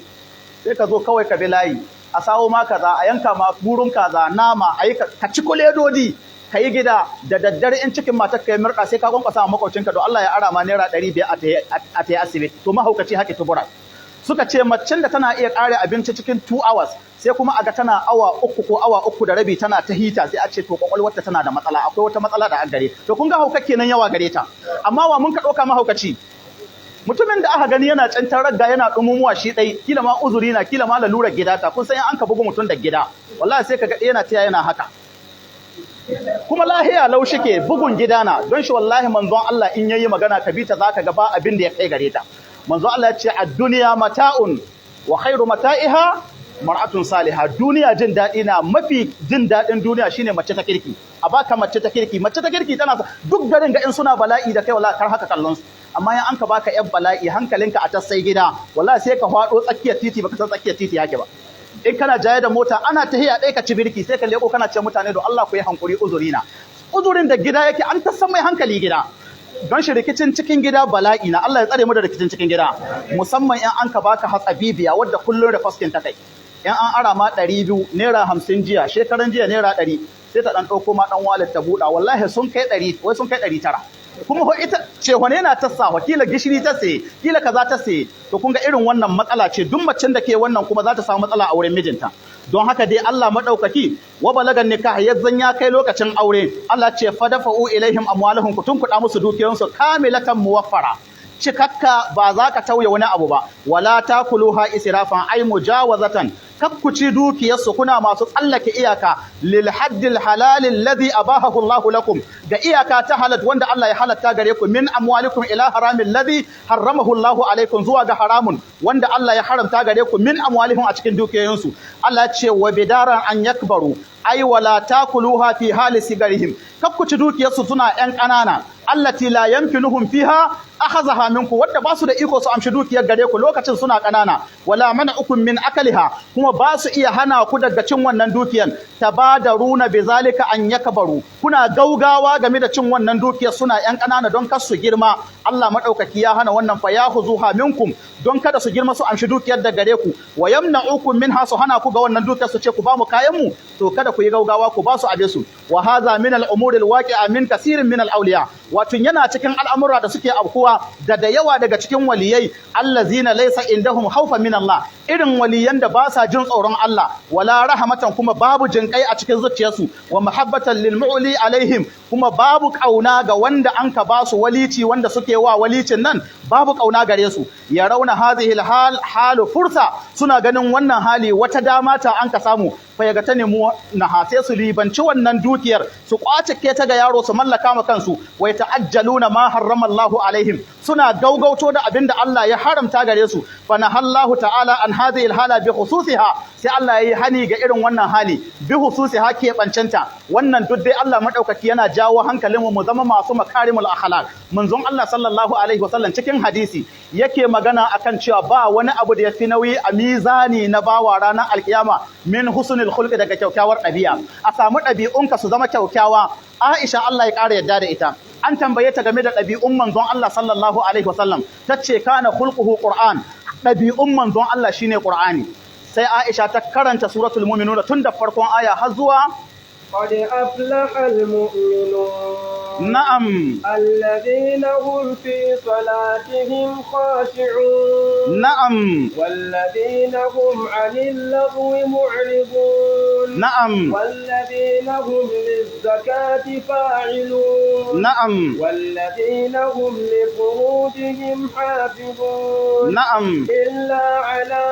Sai ka zo kawai ka bi layi a sawo ma kaza, a yanka ma burun kaza, nama, a yi ka ci kuledodi, ka yi gida da daddare, in cikin matar ka ya murɗa, sai ka kwankwasa a makwabcinka don Allah ya ara ma ₦500 a ta asibiti. To mahaukaci haka tubura. Suka ce macen da tana iya ƙare abinci cikin 2 hours, sai kuma a ga tana awa 3 ko awa 3 da rabi tana ta hita, sai a ce to kwakwalwarta tana da matsala, akwai wata matsala da an gare. To kun ga hauka kenan yawa gare ta. Amma wa mun ka ɗauka mahaukaci? Mutumin da aka gani yana cantar ragga, yana ɗumumuwa shi ɗai, kila ma uzuri na, kila ma lalurar gida ta. Kun san an ka bugu mutum da gida, wallahi sai ka ga yana taya yana haka, kuma lahiya lau shike, bugun gida na. Don shi wallahi manzon Allah in yayi magana ka bi ta, zaka ga ba abin da ya kai gare ta. Manzon Allah ya ce ad-dunya mata'un wa khairu mata'iha mar'atun salihah. Duniya jin daɗi na, mafi jin daɗin duniya shine mace ta kirki. A baka mace ta kirki, mace ta kirki tana duk garin ga in suna bala'i da kai, wallahi kar haka kallon su. Amma in an ka baka yan bala'i, hankalinka a tasai gida, wallahi sai ka faɗo tsakiyar titi, baka san tsakiyar titi yake ba. In kana jaye da mota, ana tahiya ɗaya ka ci birki, sai ka leko kana ce mutane don Allah ku yi hankuri, uzuri na. Uzurin da gida yake, an tasan mai hankali gida. Don shi rikicin cikin gida bala'i na. Allah ya tsare mu da rikicin cikin gida, musamman in an ka baka hatsabibiya wadda kullun da faskin ta kai. In an ara ma 200, ₦50 jiya, shekaran jiya ₦100, sai ta ɗan ɗauko ma ɗan wallet ta buɗa, wallahi sun kai 100, wai sun kai 900. Kuma ho ita ce wane na ta sa, kila gishiri ta saye, kila kaza ta saye. To kun ga irin wannan matsala ce. Duk macen da ke wannan kuma za ta samu matsala a wurin mijinta. Don haka dai Allah madaukaki, wa balagan nikah, yazzan ya kai lokacin aure, Allah ce fadafa'u ilaihim amwalahum, ku tunkuɗa musu dukiyansu, kamilatan muwaffara, cikakka, ba za ka tauye wani abu ba. Wala takuluha israfan ay mujawazatan, kakkuci dukiyarsu kuna masu tsallake iyaka, lil haddil halal alladhi abahahu Allahu lakum, ga iyaka ta halal wanda Allah ya halatta gare ku, min amwalikum ila haramil ladhi harramahu Allahu alaikum, zuwa ga haramun wanda Allah ya haramta gare ku, min amwalihim, a cikin dukiyoyinsu. Allah ya ce wa bidaran an yakbaru, ai wala takuluha fi hali sigarihim, kakkuci dukiyarsu suna yan ƙanana, allati la yamkinuhum fiha Akhazaha minku, wanda ba su da iko su amshi dukiyar gare ku lokacin suna kanana. Wala mana'ukum min akaliha, kuma ba su iya hana ku daga cin wannan dukiyar. Tabadaruna bizalika an yakbaru, kuna gaugawa game da cin wannan dukiyar suna yan kanana don kar su girma. Allah madaukaki ya hana wannan, fa yahuzuha minkum, don kada su girma su amshi dukiyar da gare ku. Wa yamna'ukum minha, su hana ku ga wannan dukiyar, su ce ku ba mu kayan mu, to kada ku yi gaugawa ku ba su abe su. Wa hadha min al-umuri al-waqi'a min kasirin min al-awliya, wato yana cikin al'amura da suke afkuwa da yawa daga cikin waliyai, allazina laysa indahum khawfa min Allah, irin waliyan da ba sa jin tsoron Allah, wala rahmatan, kuma babu jinkai a cikin zuciyarsu, wa mahabbatan lil mu'li alaihim, kuma babu kauna ga wanda an ka ba su walici, wanda suke wa walicin nan babu kauna gare su. Ya rauna hadhihi hal halu fursa, suna ganin wannan hali wata dama ta an ka samu, fa yaga ta nemo na sai su libanci wannan dukiyar, su kwace ke ta ga yaro su mallaka ma kansu. Wai ta'ajjaluna ma harrama Allahu alaihim, suna gaugauto da abinda Allah ya haramta gare su. Fa nahallahu ta'ala an hadhihi alhala bi khususiha, sai Allah yayi hani ga irin wannan hali bi khususiha, ke bancanta wannan. Duk dai Allah madaukaki yana jawo hankalin mu mu zama masu makarimul akhlaq. Manzon Allah sallallahu alaihi wasallam cikin hadisi yake magana akan cewa ba wani abu da yafi nauyi a mizani na bawa ranar alkiyama min husnul khulqi, daga kyakkyawar ɗabi'a. A samu ɗabi'unka su zama kyakkyawa. Aisha, Allah ya ƙara yadda da ita, an tambaye ta game da ɗabi'un manzon Allah sallallahu alaihi wasallam, tace kana khulquhu qur'an, ɗabi'un manzon Allah shine qur'ani. Sai Aisha ta karanta suratul mu'minun tun da farkon aya har zuwa قد أفلح المؤمنون Na'am. الذين هم في صلاتهم خاشعون Na'am. والذين هم عن اللغو معرضون Na'am. والذين هم للزكاة فاعلون Na'am. والذين هم لفروجهم حافظون Na'am. إلا على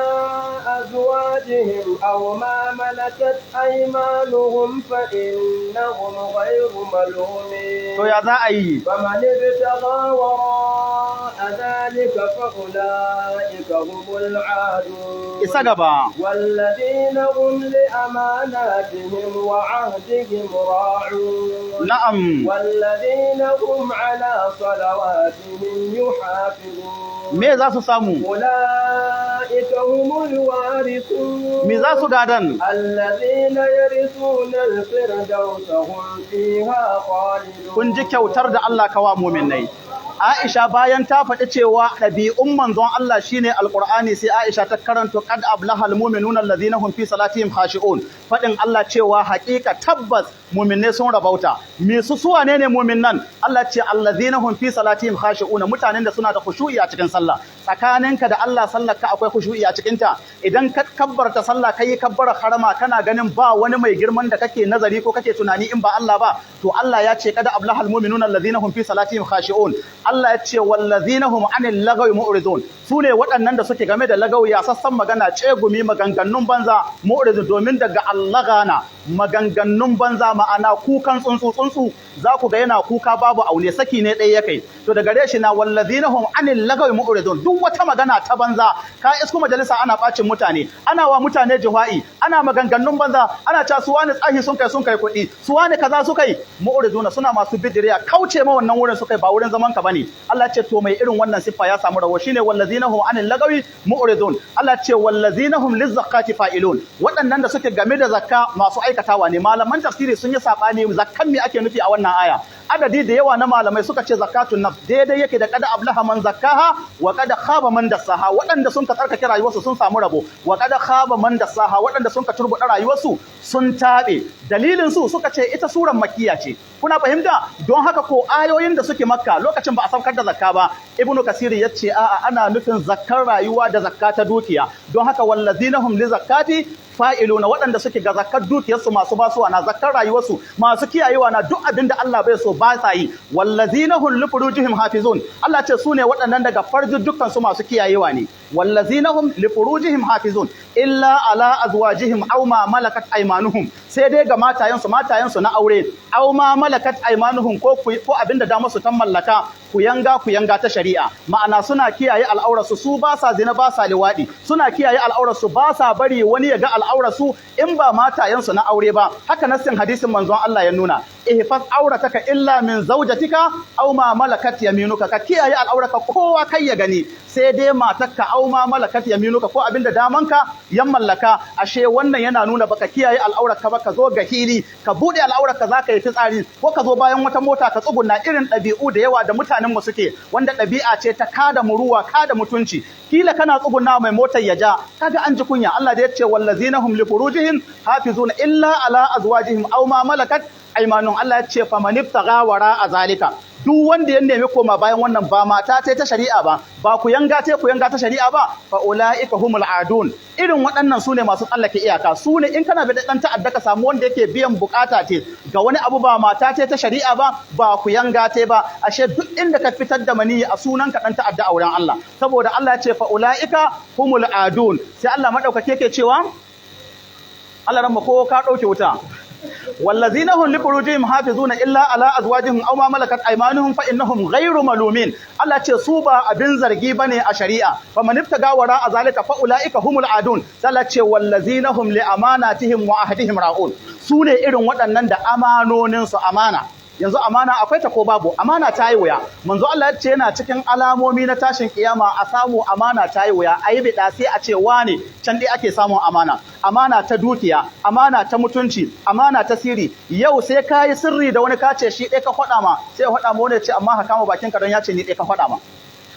أزواجهم أو ما ملكت أيمانهم فإنهم غير ملومين. To ya za a yi? فمن ابتغى وراء ذلك فأولئك هم العادون. Isa gaba. والذين هم لأماناتهم وعهدهم راعون Na'am. والذين هم على صلواتهم يحافظون. Me za su samu? أولئك هم الوارثون. Me za su gadan? الذين يرثون الفردوس هم فيها خالدون. Kun ji kyautar da Allah kawa muminai. Aisha bayan ta faɗi cewa ɗabi'un manzon Allah shine Alƙur'ani, sai Aisha ta karanta qad ablahal mu'minuna allazina hum fi salatihim khashi'un, faɗin Allah cewa haƙiƙa tabbas mu'minai sun rabauta. Me su su wane ne mu'minan? Allah ce allazina hum fi salatihim khashi'un, mutanen da suna da khushu'i a cikin sallah. Tsakaninka da Allah, sallar ka akwai khushu'i a cikin ta? Idan ka kabbarta sallah, kai kabbara harama, kana ganin ba wani mai girman da kake nazari ko kake tunani in ba Allah ba? To Allah ya ce qad ablahal mu'minuna allazina hum fi salatihim khashi'un. Allah ya ce wallazina hum anil lagawi mu'ridun, su ne waɗannan da suke game da lagawi, ya sassan magana, tsegumi, maganganun banza. Mu'ridun domin daga allagana, maganganun banza, ma'ana kukan tsuntsu. Tsuntsu za ku ga yana kuka babu aune, saki ne ɗaya ya kai, to daga gare shi na wallazina hum anil lagawi mu'ridun. Duk wata magana ta banza, ka isku majalisa ana bacin mutane, ana wa mutane jiwa'i, ana maganganun banza, ana cewa su wani tsahi sun kai, sun kai kuɗi, su wani kaza su kai, mu'riduna, suna masu bijiriya, kauce ma wannan wurin su kai, ba wurin zaman ka bane. Allah ce to mai irin wannan siffa ya samu rawo, shine wallazina hum anil lagawi mu'ridun. Allah ce wallazina hum lizzakati fa'ilun, waɗannan da suke game da zakka masu aikatawa ne. Malaman tafsiri sun yi sabani, zakkan me ake nufi a wannan aya? Adadi da yawa na malamai suka ce zakatun nafs, daidai yake da kada ablaha man zakkaha wa kada khaba man dassaha. Waɗanda sun ka tsarkake rayuwarsu sun samu rabo, wa kada khaba man dassaha, waɗanda sun ka turbuɗa rayuwarsu sun taɓe. Dalilin su suka ce ita suran makkiya ce, kuna fahimta? Don haka ko ayoyin da suke Makka lokacin ba a saukar da zakka ba. Ibnu Kasiri ya ce a'a, ana nufin zakkar rayuwa da zakka ta dukiya. Don haka wallazina hum li zakati fa'iluna, waɗanda suke ga zakkar dukiyarsu masu basuwa na, zakkar rayuwarsu masu kiyayewa na, duk abin da Allah bai so ba sa yi. Wallazina hum li furujihim hafizun, Allah ce su ne waɗannan daga farjin dukkan su masu kiyayewa ne. Wallazina hum li furujihim hafizun illa ala azwajihim aw ma malakat aymanuhum, sai dai ga matayensu, matayensu na aure, aw ma malakat aymanuhum, ko abinda da musu tan mallaka, kuyanga, kuyanga ta shari'a. Ma'ana suna kiyaye al'aurarsu, su ba sa zina, ba sa liwadi, suna kiyaye al'aurarsu, ba sa bari wani ya ga al'aurarsu in ba matayensu na aure ba. Haka nassin hadisin manzon Allah ya nuna. Ihfaz aurataka illa min zawjatika aw ma malakat yaminuka. Ka kiyaye al'auraka, kowa kai ya gani sai dai matarka, aw ma malakat yaminuka, ko abinda damanka ya mallaka. Ashe wannan yana nuna baka kiyaye al'aurarka ba. Ka zo ga hili ka bude al'aurarka zaka yi fitsari, ko ka zo bayan wata mota ka tsuguna, irin ɗabi'u da yawa da mutanen mu suke, wanda ɗabi'a ce ta kada muruwa, kada mutunci. Kila kana tsuguna mai motar ya ja, kaga an ji kunya. Allah da ya ce wallazina hum li furujihim hafizuna illa ala azwajihim aw ma malakat aymanuhum. Allah ya ce famanibtagha wara azalika, duk wanda ya nemi koma bayan wannan, ba mata ta shari'a ba, ba ku yanga ta ku yanga ta shari'a ba, fa ulaika humul adun. Irin waɗannan su ne masu tsallake iyaka. Su ne in kana bi dan ta'adda, ka samu wanda yake biyan bukata ce ga wani abu, ba mata ce ta shari'a ba, ba ku yanga ce ba. Ashe duk inda ka fitar da maniyi a sunan ka dan ta'adda a wurin Allah, saboda Allah ya ce fa ulaika humul adun. Sai Allah madaukake yake cewa, Allah ranmu ko ka dauke wuta, wallazina hum li furujihim hafizuna illa ala azwajihim aw ma malakat aymanuhum fa innahum ghayru malumin. Allah ce su ba abin zargi bane a shari'a. Fa man ibtaga wara azalika fa ulaika humul adun. Allah ce wallazina hum li amanatihim wa ahdihim ra'un. Su ne irin waɗannan da amanonin su amana. Yanzu amana akwai ta ko babu? Amana ta yi wuya. Manzo Allah ya ce yana cikin alamomi na tashin kiyama a samu amana ta yi wuya. Ayi bida sai a ce wane can dai ake samun amana. Amana ta dukiya, amana ta mutunci, amana ta sirri. Yau sai ka yi sirri da wani, ka ce shi ɗaya ka faɗa ma, sai ya faɗa ma wani ya ce amma ka kama bakin ka don ya ce ni ɗaya ka faɗa ma.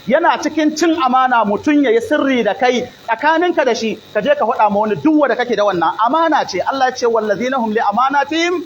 Yana cikin cin amana mutum ya yi sirri da kai tsakaninka da shi, ka je ka faɗa ma wani. Duk wanda kake da wannan amana ce. Allah ya ce wallazina hum li amanatihim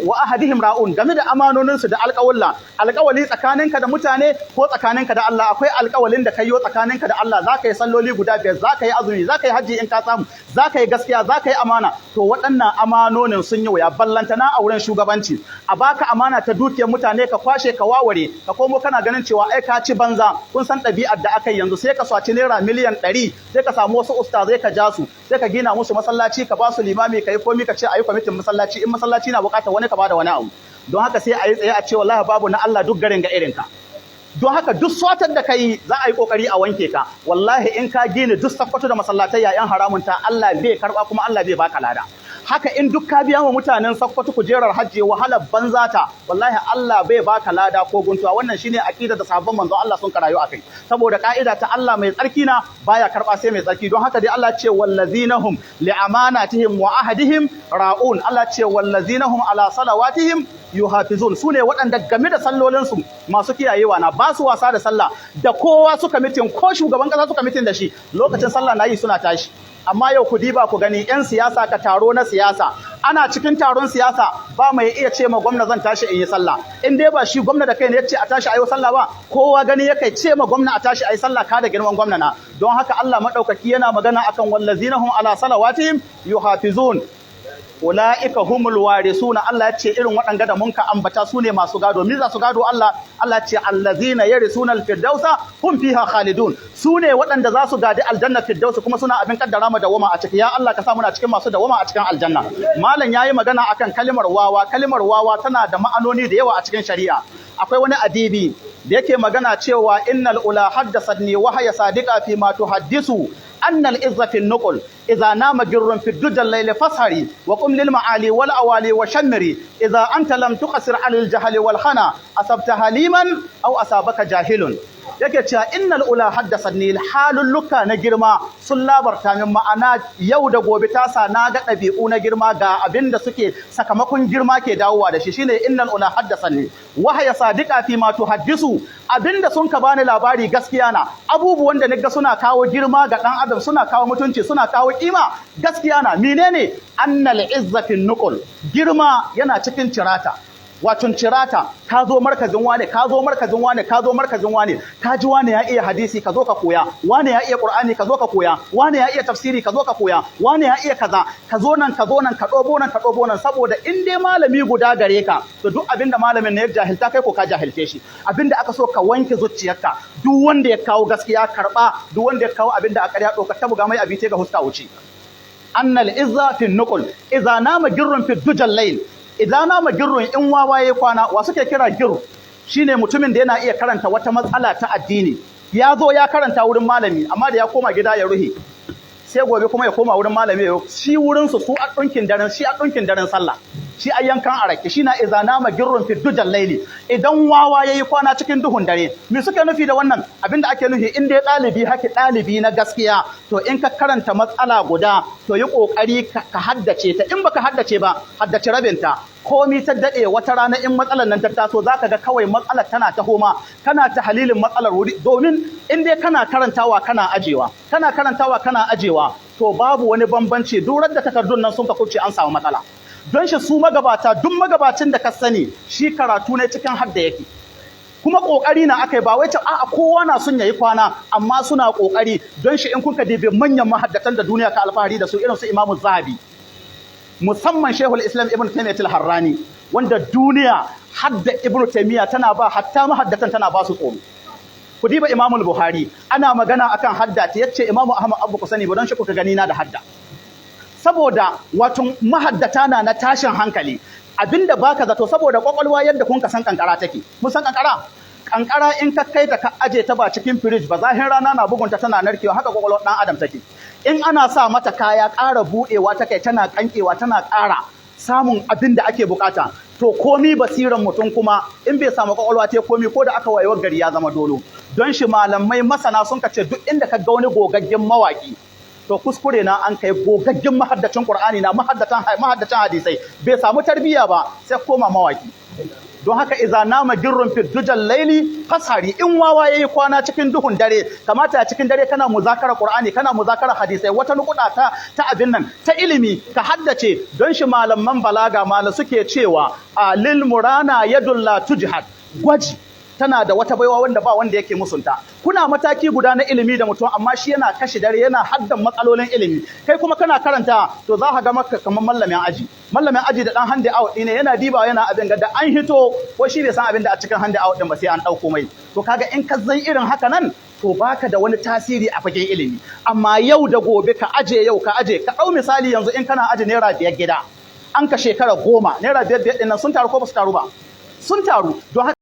wa ahadihim ra'un, game da amanoninsu da alƙawalla. Alƙawali tsakaninka da mutane ko tsakaninka da Allah. Akwai alƙawalin da kayyo tsakaninka da Allah: zaka yi salloli guda 5, zaka yi azumi, zaka yi hajji in ka samu, zaka yi gaskiya, zaka yi amana. To waɗannan amanonin sun yi wuya, ballantana a wurin shugabanci. A baka amana ta dukiyar mutane, ka kwashe, ka waware, ka komo kana ganin cewa ai ka ci banza. Kun san ɗabi'ar da aka yi yanzu, sai ka saci naira miliyan 100, sai ka samu wasu ustazai ka ja su, sai ka gina musu masallaci, ka ba su limami, ka yi komi, ka ce a yi kwamitin masallaci, in masallaci na bukatar wani ka bada wani abu. Don haka sai a yi tsaye a ce wallahi babu na Allah duk garin ga irinka. Don haka duk sotar da kai za a yi kokari a wanke ka. Wallahi in ka gina duk Sakkwato da masallatai yayan haramun ta, Allah bai karba kuma Allah bai baka lada. Haka in duk ka biya wa mutanen Sakkwato kujerar hajji, wahalar banza ta, wallahi Allah bai baka lada ko guntuwa. Wannan shine aqida da sahabban manzon Allah sun karayu akai, saboda ka'ida ta Allah mai tsarki na baya karba sai mai tsarki. Don haka dai Allah ce wallazinahum li amanatihim wa ahadihim ra'un. Allah ce wallazinahum ala salawatihim yuhafizun. Su ne waɗanda game da sallolinsu masu kiyayewa na, ba su wasa da sallah. Da kowa suka mitin, ko shugaban ƙasa suka mitin da shi, lokacin sallah na yi suna tashi. Amma yau ku diba ku gani, 'yan siyasa ka taro na siyasa, ana cikin taron siyasa ba mai iya ce ma gwamna zan tashi in yi sallah, in dai ba shi gwamna da kai ne ya ce a tashi a yi sallah ba. Kowa gani ya kai ce ma gwamna a tashi a yi sallah ka da girman gwamna na. Don haka Allah madaukaki yana magana akan wallazinahum ala salawatihim yuhafizun ulaika humul warisuna. Allah ya ce irin waɗanga da munka ambata su ne masu gado. Me za su gado? Allah ya ce allazina yarisuna alfirdausa hum fiha khalidun. Su ne waɗanda za su gadi aljanna firdausa kuma suna abin kaddara ma dawama a ciki. Ya Allah, ka sa muna cikin masu dawama a cikin aljanna. Malam yayi magana akan kalimar wawa. Kalimar wawa tana da ma'anoni da yawa a cikin shari'a. Akwai wani adibi da yake magana cewa innal ula haddathatni wa hiya sadiqa fi ma tuhaddisu أن العزة في النقل إذا نام جر في الدجى الليل فاسهري وقم للمعالي والأوالي وشمري إذا أنت لم تقصر على الجهل والخنا أصبت هليما أو أصابك جاهل. Yake cewa innal ula haddasani, halulluka na girma sun labarta min, ma'ana yau da gobe ta sa na ga ɗabi'u na girma, ga abin da suke sakamakon girma ke dawowa da shi. Shine innal ula haddasani wahaya sadiqa fi ma tuhaddisu, abinda sun ka bani labari gaskiya na. Abubuwan da naga suna kawo girma ga dan adam, suna kawo mutunci, suna kawo kima, gaskiya na. Menene? Annal izza fi nuqul, girma yana cikin cirata. Wato cirata, ka zo markazin wane, ka zo markazin wane, ka zo markazin wane, ka ji wane ya iya hadisi, ka zo ka koya. Wane ya iya Qur'ani, ka zo ka koya. Wane ya iya tafsiri, ka zo ka koya. Wane ya iya kaza, ka zo nan, ka zo nan, ka ɗobo nan, ka ɗobo nan. Saboda in dai malami guda gare ka, to duk abinda malamin ne ya jahilta, kai ko ka jahilce shi. Abinda aka so, ka wanke zuciyarka. Duk wanda ya kawo gaskiya, karba. Duk wanda ya kawo abinda a ƙarya, ɗauka ta buga mai abite ga huska, wuce. Annal izza fi nuqul idza nama girrun fi dujal layl. Idza nama girrun, in wawa yayi kwana. Wa suke kira girru? Shine mutumin da yana iya karanta wata matsala ta addini, ya zo ya karanta wurin malami, amma da ya koma gida ya ruhe, sai gobe kuma ya koma wurin malami. Shi wurin su a ɗinkin daren, shi a ɗinkin daren sallah. Shi ai yankan arake shi na إذا نام غر في دجى الليل, idan wawa yayi kwana cikin duhun dare. Me suke nufi da wannan? Abinda ake nufi, in dai ɗalibi haki, ɗalibi na gaskiya, to in ka karanta matsala guda, to yi kokari ka haddace ta. In baka haddace ba, haddace rabinta. Komi ta dade, wata rana in matsalar nan ta taso, zaka ga kawai matsalar tana taho ma, kana ta halilin matsalar wuri. Domin in dai kana karantawa kana ajewa, kana karantawa kana ajewa, to babu wani bambanci. Durar da takardun nan sun ka kubce, an samu matsala. Don shi su magabata, duk magabacin da ka sani, shi karatu ne cikin hadda yake. Kuma kokari na akai, ba wai ta a'a, kowa na son yayi kwana, amma suna kokari. Don shi in kuka dibe manyan mahaddatan da duniya ka alfahari da su, irin su Imam Zahabi, musamman Shehul Islam Ibn Taymiyyah al-Harrani, wanda duniya hadda Ibn Taymiyyah tana ba hatta mahaddatan tana ba su tsoro. Ku diba Imam Buhari, ana magana akan hadda ta, yace Imam Ahmad abu ku sani ba, don shi kuka gani na da hadda. Saboda wato mahaddata na na tashin hankali, abinda baka zato, saboda kwakwalwa yadda kun ka san kankara take. Mun san kankara, kankara in ka kai ta ka aje ta ba cikin firij ba, zahin rana na bugunta tana narkewa. Haka kwakwalwar dan adam take. In ana sa mata kaya, ƙara buɗewa ta kai, tana kankewa, tana ƙara samun abin da ake bukata. To komi basiran mutum kuma, in bai samu kwakwalwa ta komi, ko da aka wayewar gari ya zama dolo. Don shi malamai masana sun kace duk inda ka ga wani gogaggen mawaki, to kuskure na an kai, gogaggen mahaddacin Qur'ani na mahaddacin hadisai, bai samu tarbiyya ba, sai koma mawaki. Don haka إذا نام غر في دجى الليل فاسهري, in wawa yayi kwana cikin duhun dare, kamata a cikin dare kana muzakara Qur'ani, kana muzakara hadisai, wata nukuda ta abin nan ta ilimi ka haddace. Don shi malaman balaga mala suke cewa a للمرانى يد لا تجحد, gwaji tana da wata baiwa wanda ba wanda yake musunta. Kuna mataki guda na ilimi da mutum, amma shi yana kashe dare yana haddan matsalolin ilimi, kai kuma kana karanta, to za ka ga maka kamar mallamin aji da dan hand out ne, yana diba, yana abin ga da an hito, ko shi bai san abin da a cikin hand out din ba, sai an dauko mai. To kaga in ka zan irin haka nan, to baka da wani tasiri a fagen ilimi. Amma yau da gobe, ka aje yau, ka aje, ka dau misali, yanzu in kana aje ₦5 gida, an ka shekara 10, ₦5 5 ɗin nan sun taru ko ba su taru ba? Sun taru. Don haka